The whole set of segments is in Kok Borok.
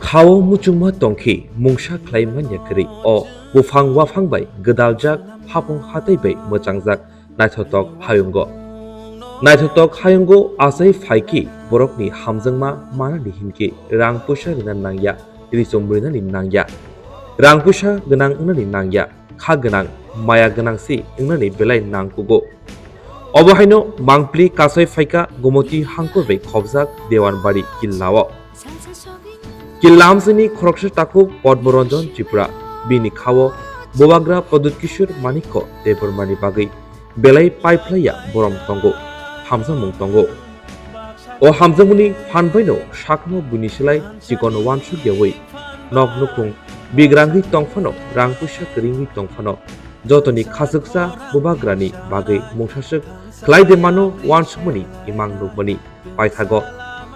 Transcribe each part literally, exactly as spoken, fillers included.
Thao muchungma tongkhe mungsa khlai manya kwrwi o buphang waphang bai gwdaljak, hapung hatai bai mwchangjak naithotok hayungo. Naithotok hayungo achai phaikhe borokni hamjakma manani hinkhe rang puisa rina nangya, richum rinani nangya. Rang puisa gwnang wngnani nangya, kha gwnang, maya gwnang se wngnani belai nangkugo. Obo haino mangpli kasai phaikha Gomoti hangkor bai khobjak Dewanbari killao. Killa amsini khoroksa takhuk Padma Ranjan Tripura, bini khao Bubagra Pradyut Kishore Manikya Debbarmani bagwi belai paiphlaiya borom tongo, hamjakmung tongo. O hamjakmungni phan baino sakno buini slai chikon wansuk yaui nok nukhung bigrangwi tongphano, rang puisa kwrwngwi tongphano, jotoni khachuksa Bubagrani bagwi mungsaswk khlai de mano wansukmani imang nukmani paithago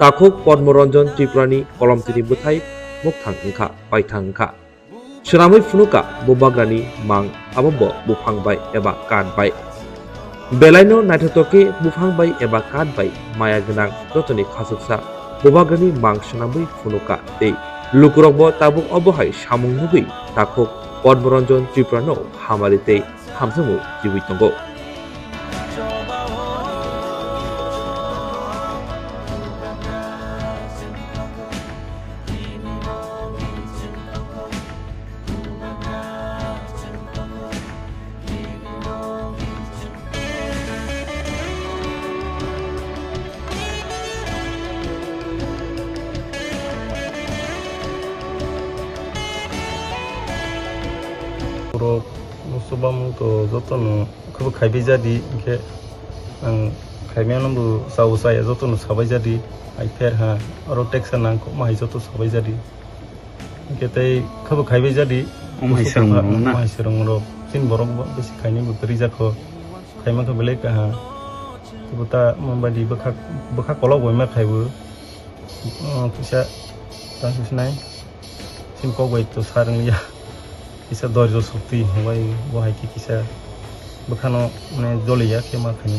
takhuk Padma Ranjan Tripurani kolomtwini bwthai mukthang wngkha, paithang wngkha. Swnamwi phunukha Bubagrani mang, abobo buphang bai eba kath bai. Belaino naithotok khe buphang bai eba kath bai maya gwnang jotoni khachuksa Bubagrani mang swnamwi phunukha tei lukurokbo tabuk obo hai samung nugwi takhuk Padma Ranjan Tripurano hamari tei hamjakmung kiui tongo. Borok no chubamung to jotono khe bo khaibai jadi, hinkhe ang khaimano bo chao chaya jotono sabai jadi, hai pher ha, oro teksa nangkukma hai joto sabai jadi. Hinkhe tei khe bo khaibai jadi. Omo hai swrwng rok na? Omo hai swrwng rok. Chini borok bo bisi khainai bo kwrwi jakho. Khaima khe belai kaham. Bo ta mobile di bwkha, bwkha kolok bo ma khaibo. Oh, kisa tang sinai. Sin kok bai to sarang ya. Kisa dorjo sukti bai bo hai ki kisa bwkhano mane joli ya khe ma khani.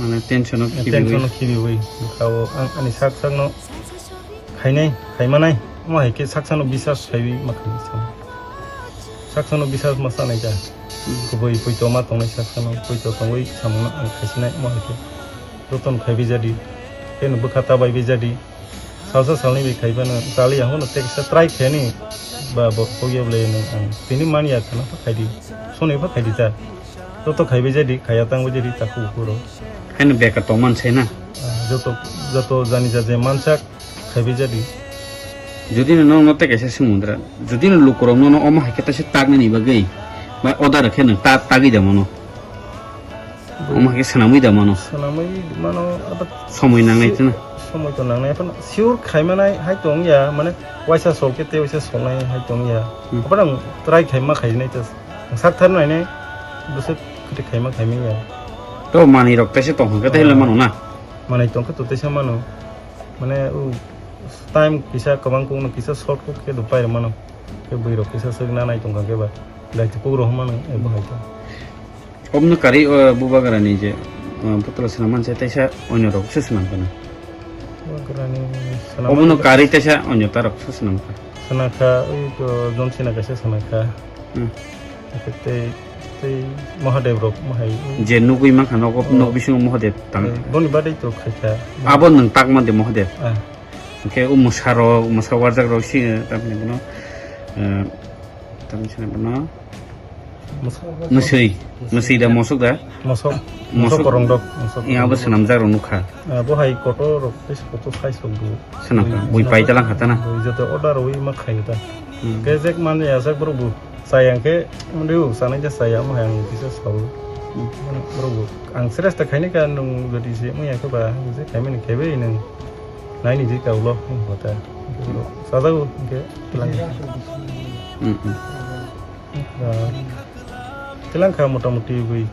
Mane tension o khibi bai. Tension o khibi bai. Bwkha o ang ani sak sak no khainai, khaimanai. Mo hai khe sak sano bisas khaiwi ma khani sa. Sak sano bisas ma sanai ja. Hmm. Kubui puito ma tongnai sak sano, puito tongwi samung no ang khaisinai mo hai khe. Joton khaibi jadi. Khe no bwkha ta bai bi jadi. Salsa salnwi bai khaibano chali ya hono tei kisa try khaini ba bo kogya bwlai nung ang tini manya khana pha khaidi sonwi pha khaidi ta joto khaibai jadi khaya tangbai jadi takhuk bukhuk rok. Haino beka tongman sai na? Ah, joto joto jani ja je mansak khaibai jadi. Jodi no nono tei kaisa swngmung dra, jodi no lukurok nono omo hai khe taisa taknani bagwi ba order khe nwng ta tagwi da mano. Omo hai khe swnamwi da mano. Swnamwi mano, abo somoi nangnai si-, tino. Somoi to nangnai, phano sure khaimanai hai tong ya, mane waisa sol khe tei waisa solnai hai tong ya. Hmm. Aphano ang try khaima khainai ta, ang sak thar nainai, bwswk kwtwi khaima khaimani ya. To manwi rok teisa tong hwnkhe tei le mano na? Manwi tong khe to teisa mano. Mane o time kisa kwbang kok no kisa short kok khe do pai rw mano. Khe bwrwi rok kisa swk na nai tong kha khe ba. Daiti kok rw mano ebo hai khe. Obono karwi, o, Bubagrani je, o, putla swnam manse teisa onyo rok se swnam kha na. Bubagrani swnam. Obono karwi teisa onyo ta rok se swnam kha. Swnam kha, oi to John Cena kaisa swnam kha. Hmm. Tei, tei Mahadev rok, Mahai. Je nugwi mankha nogo, oh, nok bisingo Mahadev tang. Eh, boni badai to khai kha. Abo nwng takma de Mahadev. Ah. Hwnkhe o mwsa rok, mwsa warjak rok si, tamni bono, eh, tamni sini bono. Mwswi, mwswi da, mosok da? Mosok, mosok, mosok korong dok, mosok. Yang abo swnamjak rok nukha. Ah, bo hai kotor rok, tei kotor size rok bo. Swnam kha, bui pai talang kha ta na? Bui joto order rwi ma khaio ta. Hmm. Khe jek man ya jak borok bo chaya khe, mri u sanai ja chaya, mo hai ang kisa sao. Hmm. Borok bo, ang serious ta khaini kha, nung jodi se mo ya khe ba, je khaimani khe bai nung. Naini di ka ulo, hmm, hota. Sajago, khe, telang. Hmm, hmm. Ah, telang kha motamoti bui.